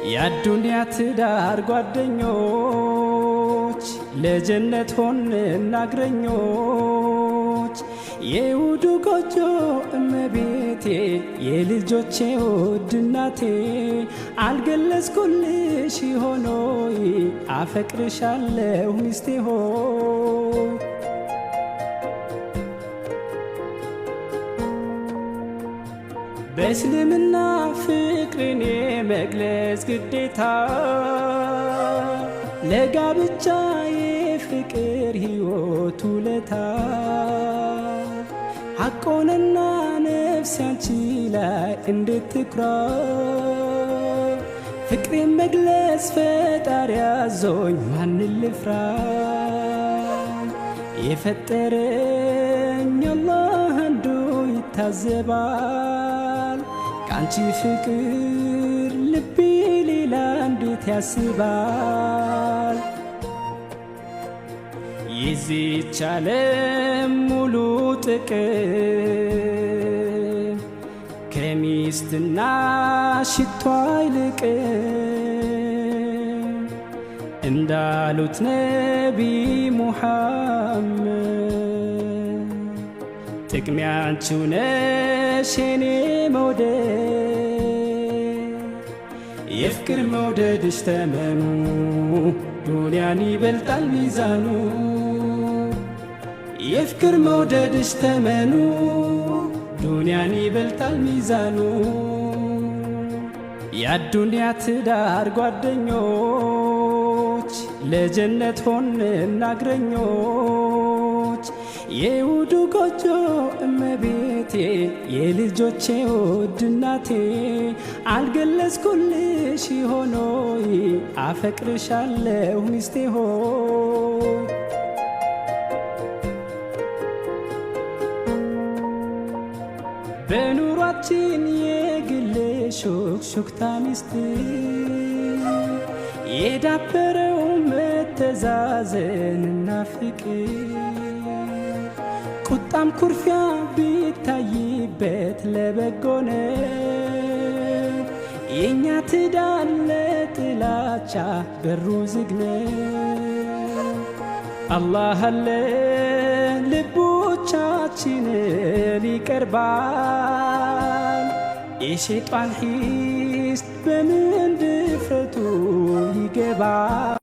የአዱንያ ትዳር ጓደኞች ለጀነት ሆንና እግረኞች፣ የውዱ ጎጆ እመቤቴ፣ የልጆቼ ውድ እናቴ፣ አልገለጽኩልሽ ሆኖይ አፈቅርሻለሁ ሚስቴ ሆይ። በእስልምና ፍቅርን የመግለጽ ግዴታ፣ ለጋብቻ የፍቅር ሕይወት ውለታ፣ ሐቆንና ነፍስ ያንቺ ላይ እንዴት ትኩራ፣ ፍቅሬን መግለጽ ፈጣሪ ያዞኝ ማንን ልፍራ? የፈጠረኝ አላህ አንዱ ይታዘባል፣ ከአንቺ ፍቅር ልቤ ሌላ እንዴት ያስባል? የዚህች ዓለም ሙሉ ጥቅም ከሚስትና ሽቷ አይልቅም እንዳሉት ነቢ ሙሐመድ፣ ጥቅሜ አንቺው ነሽ የኔ መውደድ። የፍቅር መውደድሽ ተመኑ ዱንያን ይበልጣል ሚዛኑ፣ የፍቅር መውደድሽ ተመኑ ዱንያን ይበልጣል ሚዛኑ። የአዱንያ ትዳር ጓደኞች ለጀነት ሆንና እግረኞች፣ የውዱ ጎጆ እመቤቴ፣ የልጆቼ ውድ እናቴ፣ አልገለጽኩልሽ ሆኖይ አፈቅርሻለሁ ሚስቴ ሆይ። በኑሯችን የግል ሹክሹክታ ሚስጥር የዳበረው መተዛዘንና ፍቅር፣ ቁጣም ኩርፊያ ቢታይበት ለበጎ ነው። የእኛ ትዳር ለጥላቻ በሩ ዝግ ነው። አላህ አለ ልቦቻችንን ይቀርባል። የሸይጣን ሂስ በምን ድፍረቱ ይገባል?